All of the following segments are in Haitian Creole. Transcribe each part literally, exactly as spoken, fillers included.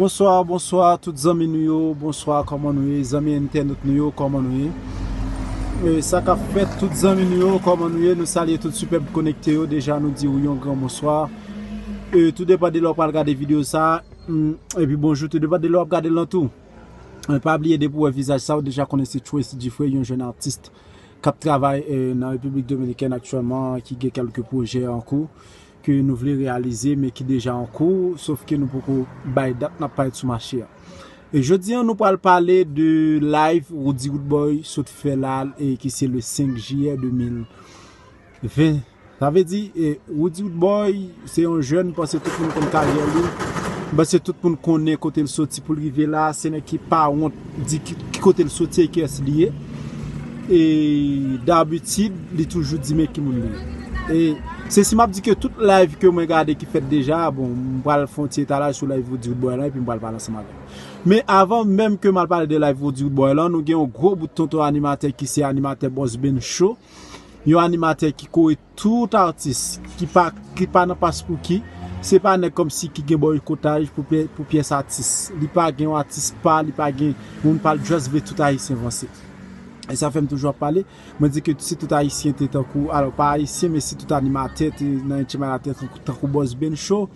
Bonswa, bonswa tout zanmi nou yo, bonswa, kòman nou ye, zanmi entènot nou yo, kòman nou ye? E, sa k ap fèt, tout zanmi nou yo, kòman nou ye? Nou salye tout sipèb konekte yo, deja nou di w yon gran bonswa. E, tou depann de lè w pral gade videyo sa, mm, epi bonjou, tou depann de lè w ap gade l lan tou. E, pa bliye, depi w wè vizaj sa, ou deja konnen se Tracy Dufresne, yon jèn atis k ap travay, e, nan Repiblik Dominikèn aktyèlman, ki gen kèlke pwojè an kou ke nou vle reyalize, men ki deja an kou, sof ke nou poko bay dat n ap parèt sou mache a. E jodi a, nou pral pale de live Roody Roodboy sot fè la, e ki se le senk jiyè de mil ven. Sa vle di, e, Roody Roodboy, se yon jèn, m panse tout moun konn karyè li. M panse tout moun konnen kote l soti pou l rive la. Se nèg ki pa wont di ki, ki kote l soti e kiyès li ye. E dabitid, li toujou di men ki moun li ye. E se si m ap di ke tout live ke mwen gade ki fèt deja, bon, m pral fè yon ti etalaj sou live Roody Roodboy lan, epi m pral pale ansanm avè w. Men avan menm ke m al pale de live Roody Roodboy lan, nou gen yon gwo bout tonton animatè ki se animatè Boss Ben Show. Yon animatè ki kore tout atis, ki pa, ki pa nan paspouki. Se pa nèg kòmsi ki gen bòykotaj pou pyè-, pou pyès atis. Li pa gen yon atis pa, li pa gen moun pa l, just vle tout Ayisyen vanse. E sa fè m toujou ap pale. Mwen di ke si tout Ayisyen te tankou, alò pa Ayisyen, men si tout animatè te nan entenalatè tankou, tankou Boss Ben Show,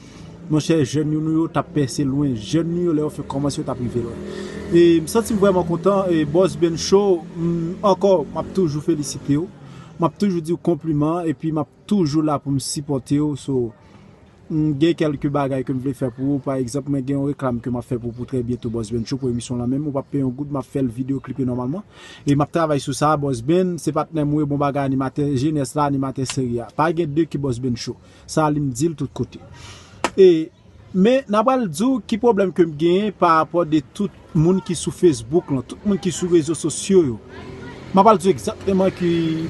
monchè, jèn yo nou yo t ap pèse lwen. Jèn nou yo, lè yo fenk kòmanse, yo t ap rive lwen. E m santi m vrèman kontan. E Boss Ben Show, m, ankò, m ap toujou felisite w. M ap toujou di w konpliman, epi m ap toujou la pou m sipòte w. So, m gen kèlke bagay ke m vle fè pou ou. Pa egzanp, mwen gen yon reklam ke m ap fè pou, pou trè byento, Boss Ben Show, pou emisyon lan menm. Ou p ap peye yon goud, m ap fè l videyo klipe nòmalman. E m ap travay sou sa, Boss Ben, se patnè m, wi, bon bagay, animatè jenès la, animatè serye a. Pa gen de ki Boss Ben Show. Sa, li m di l tout kote. E Men, n a pral di w ki pwoblèm ke m genyen pa rapò de tout moun ki sou Facebook lan, tout moun ki sou rezo sosyo yo. M a pral di w egzakteman ki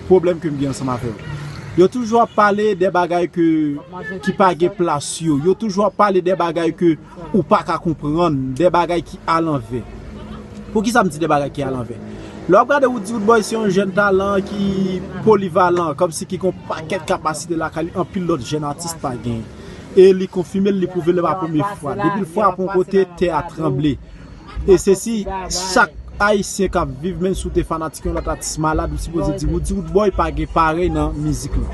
pwoblèm ke m gen ansanm avè yo. Yo toujou ap pale de bagay ke, ki pa gen plas yo. Yo toujou ap pale de bagay ke ou pa ka konprann, de bagay ki alanvè. Poukisa m di de bagay ki alanvè? Lè w ap gade Roody Roodboy, se yon jèn talan ki polivalan, kòmsi ki gen yon pakèt kapasite lakay li, anpil lòt jèn atis pa genyen. E li konfime l, li pwouve l, e pa premye fwa. Depi l frape yon kote, tè a tranble. E se si chak Ayisyen k ap viv, menm si w te fanatik yon lòt atis malad, ou sipoze di, Roody Roodboy pa gen parèy nan mizik lan.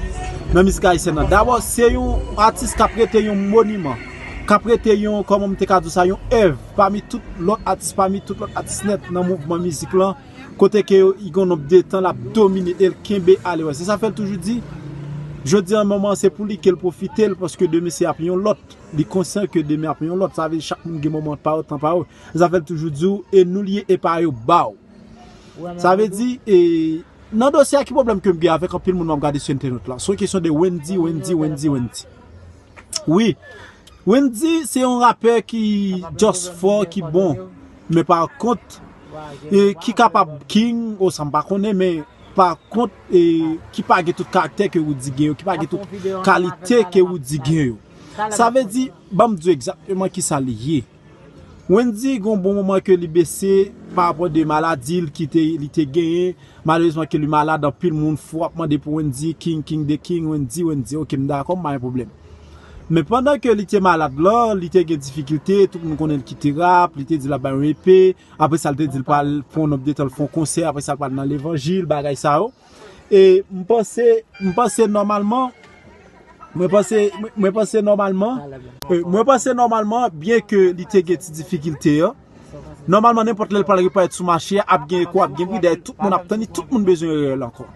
Nan mizik ayisyèn nan. Dabò, se yon atis k ap rete yon moniman. K ap rete yon, kòman m te ka di w sa, yon èv pami tout lòt atis, pami tout lòt atis nèt nan mouvman mizik lan. Kote ke yo, i gen yon nonb de tan l ap domine e l kenbe ale wè. Se sa fè l toujou di, jodi an moman an se pou li ke l pwofite l, paske demen se ap yon lòt. Li konsyan ke demen ap yon lòt. Sa vle di chak moun gen moman pa yo, tan pa yo. Se sa fè l toujou di w, e nou l ye e pa yo ba w. Sa vle di, e, nan dosye a ki pwoblèm ke m gen avèk anpil moun m ap gade sou entènèt la? Se yon kesyon de Wendyy, Wendyy, Wendyy, Wendyy. Wi, Wendyy se yon rapè ki just fò, ki bon. Men pa kont, e, ki kapab king, o sa m pa konnen, men pa kont, e, ki pa gen tout karaktè ke Roody gen yo, ki pa gen tout kalite ke Roody gen yo. Sa vle di, ban m di w egzakteman kisa li ye. Wendyy gen yon bon moman ke li bese pa rapò de maladi l ki te, li te genyen. Malerezman ke li malad, anpil moun fou ap mande pou Wendyy, king, king de king, Wendyy, Wendyy. Oke, m dakò, m pa gen pwoblèm. Men pandan ke li te malad lan, li te gen difikilte, tout moun konnen l kite rap, li te di l ap bay yon E P, apre sa l te di l pral pran yon nonb de tan l fè yon konsè, apre sa l pral nan levanjil, bagay sa yo. E m panse, m panse nòmalman, mwen panse, mwen, mwen panse nòmalman, e, mwen panse nòmalman, byen ke li te gen ti difikilte an, nòmalman, nenpòt lè l pral reparèt sou mache a, ap gen eko, ap gen bri, dayè tout moun ap tann li, tout moun bezwen reyèl ankò.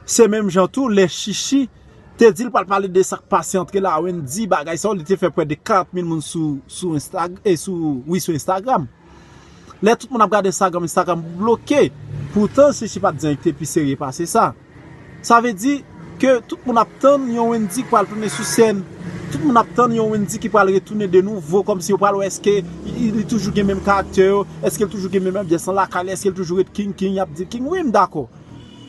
Se menm jan tou, lè Chichi te di l pral pale de sa k pase antre l a Wendyy, bagay sa yo, li te fè prè de karant mil moun sou, sou Insta-, e sou, wi, sou Instagram. Lè tout moun ap gade Instagram, Instagram bloke. Poutan, Chichi pa t di anyen ki te pi serye pase sa. Sa vle di ke tout moun ap tann yon Wendyy ki pral tounen sou sèn. Tout moun ap tann yon Wendyy ki pral retounen de nouvo, kòmsi yo pral wè èske li, li toujou gen menm karaktè yo, èske l toujou gen menm anbyans lan lakay li, èske l toujou ret king king, y ap di l king, wi, m dakò.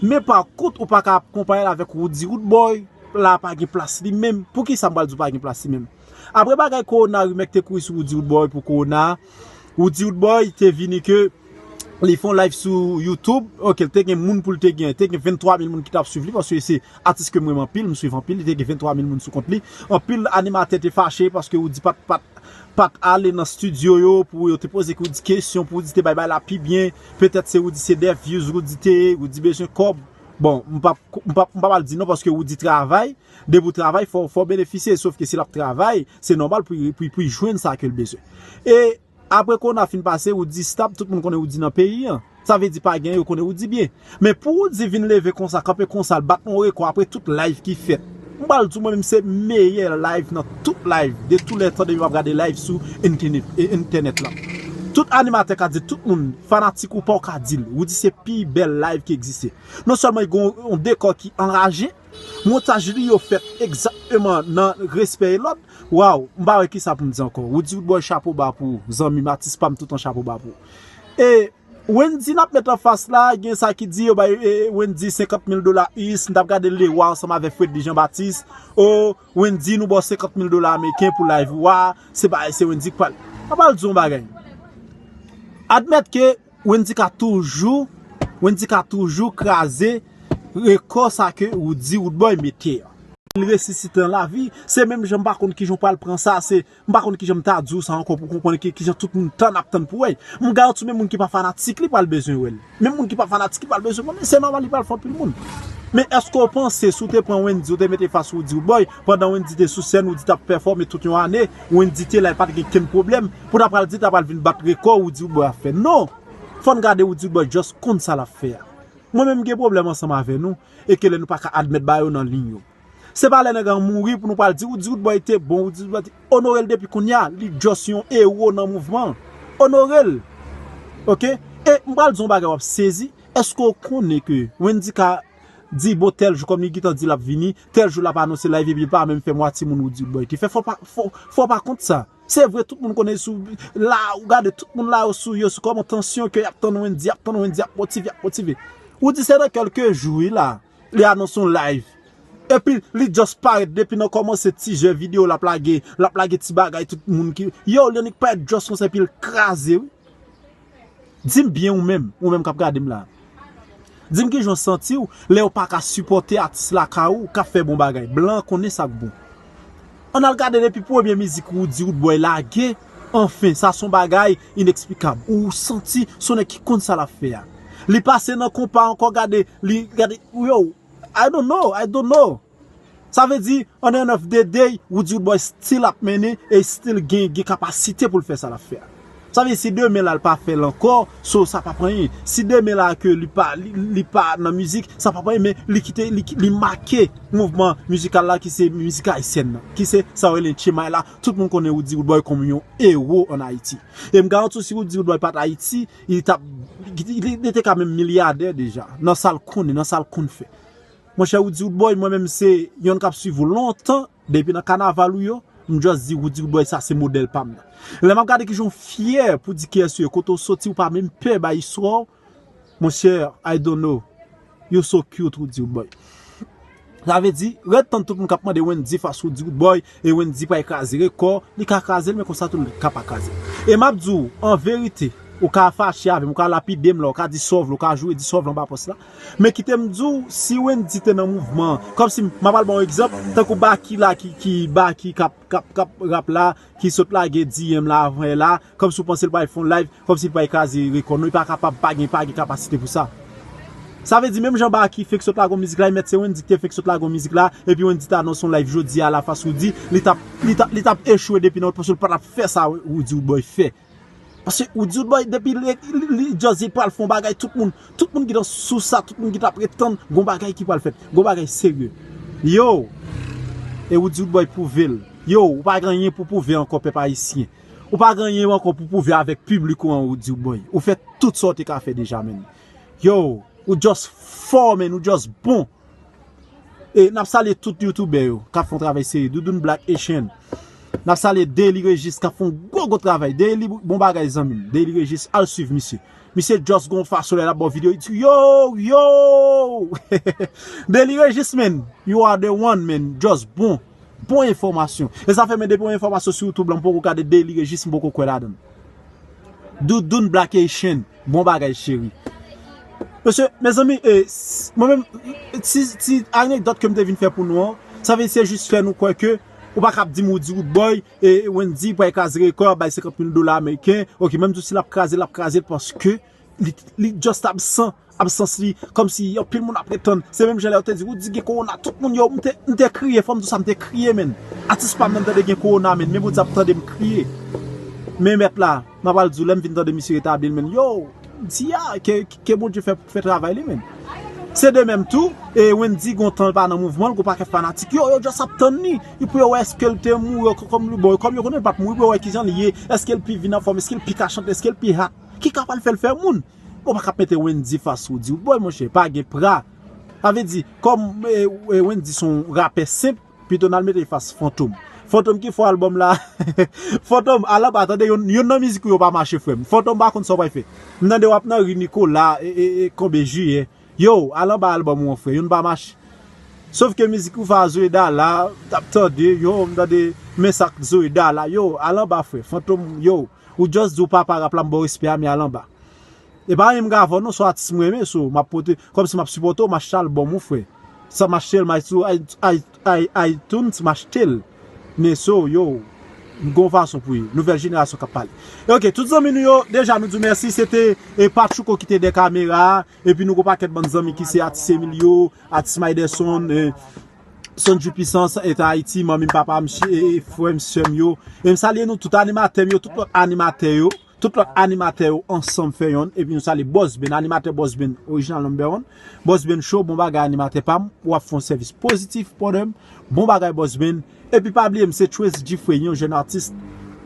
Men pa kont, ou pa ka ap konpare l avèk Roody Roodboy, la pa gen plas li menm. Poukisa m pral di w pa gen plas li menm? Apre bagay kowona, rimè k te kouri sou Roody Roodboy pou kowona, Roody Roodboy te vini ke Li fè yon live sou YouTube, ok, li te gen moun pou li te gen, te gen venntwa mil moun ki t ap swiv li, paske se atis ke m renmen anpil, m swiv anpil, li te gen venntwa mil moun sou kont li. Anpil animatè te fache paske Roody pa t, pa t, pa t ale nan studio yo pou yo te poze Roody kesyon, pou Roody te bay bagay la pi byen. Petèt se Roody se dèf views, Roody te ye, Roody bezwen kòb. Bon, m p ap, m p ap, m p ap al di non paske Roody travay, depi w travay, fò, fò w benefisye, sof ke si l ap travay, se nòmal pou, pou, pou l jwenn sa ke l bezwen. E apre kowona fin pase, Roody stable, tout moun konnen Roody nan peyi an. Sa vle di pa gen, yo konnen Roody byen. Men pou Roody vin leve konsa, kanpe konsa, l bat yon rekò apre tout live ki fèt. M pral di w mwen menm se meyè live nan tout live, de tou lè tan depi m ap gade live sou entènèt, e, entènèt la. Tout animatè ka di, tout moun, fanatik ou pa w ka di l. Roody se pi bèl live ki egziste. Non sèlman li gen yon dekò ki anraje, montaj li yo fèt egzakteman nan respè e lòd. Waw, m pa wè kisa pou m di ankò. Roody Roodboy, chapo ba pou ou, zanmi m, atis pa m, toutan chapo ba pou ou. E Wendy n ap met anfas la, gen sa ki di yo bay, e, Wendy senkant mil dola U S, m t ap gade Lewa ansanm avèk Fredly Jean Baptiste. O, Wendy, nou ba w senkant mil dola ameriken pou live ou a, se bagay, se Wendy k pral. M ap al di yon bagay. Admèt ke Wendy ka toujou, Wendy ka toujou kraze rekò sa ke Roody Roodboy mete an. Li resisite nan lavi, se menm jan m pa konn kijan w pral pran sa, se, m pa konn kijan m ta di w sa ankò pou w konprann ki, kijan tout moun tann ap tann pou wè. M garanti w menm moun ki pa fanatik li pral bezwen wè l. Menm moun ki pa fanatik li pral bezwen konnen, se nòmal li pral fè anpil moun. Men èske w panse si w te pran Wendy, w te mete fas Roody Roodboy, pandan Wendy te sou sèn, Roody t ap pèfòme tout yon ane, Wendy te la, li pa t gen kenn pwoblèm, pou ta pral di ta pral vin bat rekò Roody Roodboy ap fè. Non! Fò n gade Roody Roodboy just konn sa l ap fè a. Mwen menm m gen pwoblèm ansanm avè nou, e ke lè nou pa ka admèt bagay yo nan liy yo. Se pa lè nèg lan mouri pou nou pral di Roody Roodboy te bon, Roody Roodboy te onore l depi kounye a, li just yon ewo nan mouvman an. Onore l. Ok? E m pral di yon bagay w ap sezi, èske w konnen ke Wendy ka di bon tèl jou kòm li gentan di l ap vini, tèl jou l ap anonse live epi li pa menm fè mwatye moun Roody Roodboy te fè, fò pa, fò, fò pa kont sa. Se vre, tout moun konnen sou la, ou gade tout moun la yo sou, yo sou kòman tansyon ke y ap tann Wendy, y ap tann Wendy, y ap motive, y ap motive. Roody se nan kèlke jou wi la, li anonse yon live. Epi li just parèt depi nan kòmanse ti jè videyo l ap lage, l ap lage ti bagay tout moun ki, yo, li annik parèt just konsa epi l kraze wi. Di m byen ou menm, ou menm k ap gade m la. Di m kijan w santi w lè w pa ka sipòte atis lakay ou k ap fè bon bagay. Blan konnen sa k bon. Ann al gade depi premye mizik Roody Roodboy lage, anfen, sa se yon bagay ineksplikab. Ou santi se yon nèg ki konn sa l ap fè a. Li pase nan konpa ankò, gade, li, gade, yo, I don't know, I don't know. Sa vle di, on the end of the day, Roody Roodboy still ap mennen e still gen, gen kapasite pou l fè sa l ap fè a. Sa vle di, si demen la l pa fè l ankò, so sa p ap anyen. Si demen la ke li pa, li, li pa nan mizik, sa p ap anyen, men li kite, li, li make mouvman mizikal la ki se mizik ayisyèn nan, ki se sa yo rele tchemay la. Tout moun konnen Roody Roodboy kòm yon ewo ann Ayiti. E m garanti w, si Roody Roodboy pa t Ayiti, li t ap, li, li, li te ka menm milyadè deja, nan sa l konnen, nan sa l konn fè. Monchè, Roody Roodboy, mwen menm se yonn k ap swiv ou lontan, depi nan kanaval ou yo, m just di Roody Roodboy sa se modèl pa m nan. Lè m ap gade kijan w fyè pou di kiyès ou ye, kote w soti, ou pa menm pè bay istwa w, monchè, I don't know. You so cute, Roody Roodboy. Sa vle di, ret tann tout moun k ap mande Wendy fas Roody Roodboy, e Wendy pral kraze rekò, li ka kraze l, men konsa tou li ka pa kraze l. E m ap di w, an verite, ou ka fache avè m, ou ka lapide m la, ou ka di sa w vle, ou ka joure, di sa w vle anba pòs la. Men kite m di w, si Wendy te nan mouvman an, kòmsi m ap al ba w egzanp, tankou Baky la ki, ki Baky k ap, k ap, k ap rap la, ki sot lage D M la avan yè la, kòmsi w panse l pral fè yon live, kòmsi l pral kraze rekò, non, li pa kapab, pa gen, pa gen kapasite pou sa. Sa vle di, menm jan Baky fenk sot lage yon mizik la, li mèt se Wendy ki te fenk sot lage yon mizik la, epi Wendy ta anonse yon live jodi a la fas Roody, li t ap, li t ap, li t ap echwe depi nan wout, paske l pa t ap fè sa Roody Roodboy fè. Paske Roody Roodboy, depi li, li, li just di l pral fè yon bagay, tout moun, tout moun gentan sou sa, tout moun gentan ap ret tann, gon bagay ki pral fèt, gon bagay serye. Yo! E Roody Roodboy pwouve l. Yo, ou pa gen anyen pou pwouve ankò, pèp ayisyen. Ou pa gen anyen ankò pou pwouve avèk piblik ou an, Roody Roodboy. Ou fè tout sa w te ka fè deja, menn. Yo, ou just fò, menn, ou just bon. E n ap salye tout youtubè yo k ap fè yon travay serye. Doudoun Black Haitian. N ap salye Daily Regis k ap fè yon gwo gwo travay. Daily bon bagay zanmi m. Daily Regis al swiv misye. Misye just gon fason lè l ap ba w videyo, li di yo, yo! Daily Regis, man, you are the one, man. Just bon. Bon enfòmasyon. E sa fè men depi yon enfòmasyon sou YouTube la, m poko gade Daily Regis, m poko kwè ladan l. Doudoun Black Haitian. Bon bagay, cheri. Mesye, mezanmi, e, s- mwen menm, ti, ti anekdòt ke m te vin fè pou nou an, sa vle di se jis fè nou kwè ke ou pa kab di m ou di Roodboy, e Wendy pral kraze rekò, bay senkant mil dola ameriken. Ok, menm tou si l ap kraze, l ap kraze l paske li, li just absan. Absans li, kòmsi anpil moun ap ret tann. Se menm jan lè yo te di, ou di gen kowona, tout moun yo, m te, m te kriye, fò m di w sa, m te kriye, menn. Atis pa m nan m tande gen kowona, menn, men Bondye ap tande m kriye. Men mèt la, m ap al di w, lè m vin tande misye retabli l, menn, yo, m di, a, ke, ke Bondye fè, fè travay li, menn. Se de menm tou, e Wendy gon tan l pa nan mouvman l, gon pakèt fanatik, yo, yo just ap tann li. Li pou yo wè èske l te mouri, kòm, bon, kòm yo konnen l pa t mouri, pou yo wè kijan li ye, èske l pi vin anfòm, èske l pi ka chante, èske l pi hot. Ki ka pral fè l fè moun? Ou pa ka mete Wendy fas Roodboy, monchè, pa gen pra. Sa vle di, kòm e, e, Wendy se yon rapè senp, pito n al mete l fas Fantom. Fantom ki fò albòm la? Fantom, al anba, tande, youn, youn nan mizik ou yo pa mache, frè m. Fantom pa konn sa w pral fè. M tande w ap nan ri Nicolas, e, e, e, konbe Jiyè. Yo, al anba albòm ou an, frè, youn pa mache. Sof ke mizik ou fè a Zoe Dalla, t ap tande, yo, m tande, men sa k Zoe Dalla, yo, al anba, frè. Fantom, yo, ou just di w papa rap la, m ba w respè a, men al anba. E pa anyen m ka fè w non, se yon atis m renmen, so, m ap pote, kòmsi m ap sipòte w, m achte albòm ou, frè. Sa m achte l, m al sou i- i- i- iTunes, m achte l. Men so, yo, m gon fason pou yo. Nouvèl jenerasyon k ap pale. E ok, tout zanmi nou yo, deja nou di w mèsi, se te e Patchouko ki te dè kamera a, epi nou gon pakèt bann zanmi ki se atis Emilio, atis Mayderson, e, Sonju Pisans, eta Ayiti, manmi m, papa m, e, e, frè m, sè m yo. E m salye nou tout animatè m yo, tout lòt animatè yo. Tout lòt animatè yo ansanm fè yonn, epi nou salye Boss Ben, animatè Boss Ben, orijinal number one. Boss Ben Show, bon bagay animatè pa m, w ap fè yon sèvis pozitif, brother m. Bon bagay Boss Ben. Epi pa bliye m se Trace Geffrey, yon jèn atis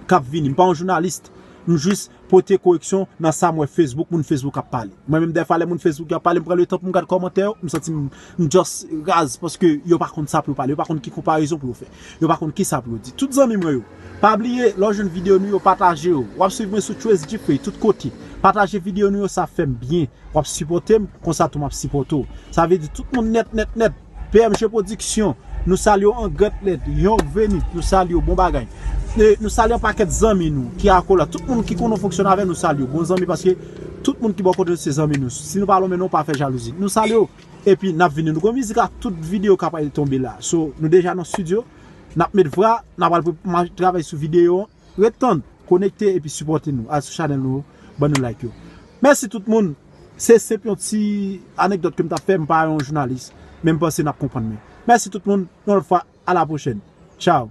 k ap vini. M pa yon jounalis, m jis pote koreksyon nan sa m wè Facebook, moun Facebook ap pale. Mwen menm dèfwa lè moun Facebook yo ap pale, m pran letan pou m gad kòmantè yo, m santi m, m just raz, paske yo pa konn sa pou yo pale, yo pa konn ki konparezon pou yo fè. Yo pa konn kisa pou yo di. Tout zanmi mwen yo, pa bliye, lè w jwenn videyo nou yo, pataje yo. W ap swiv mwen sou Trace Geffrey tout kote. Pataje videyo nou yo, sa fè m byen. W ap sipòte m, konsa tou m ap sipòte w. Sa vle di tout moun nèt, nèt, nèt. P M G Production, nou salye w an grèt lèt. Young Venit, nou salye w, bon bagay. E nou salye yon pakèt zanmi nou ki akola. Tout moun ki konnen w fonksyone avè nou, salye w. Bon zanmi, paske tout moun ki bò kote nou se zanmi nou. Si nou pa lonmen nou, pa fè jalouzi. Nou salye w. Epi n ap vini, nou gon mizik ak tout videyo k ap tonbe la. So, nou deja nan estidyo, n ap met vra, n ap al pre- ma- travay sou videyo an. Ret tann, konekte epi sipòte nou. Al sou chanèl nou, ban nou like yo. Mèsi tout moun. Se senp yon ti anekdòt ke m t ap fè, m pa yon jounalis. Men m panse n ap konprann mwen. Mèsi tout moun, yon lòt fwa, a la pwochèn. Tchao.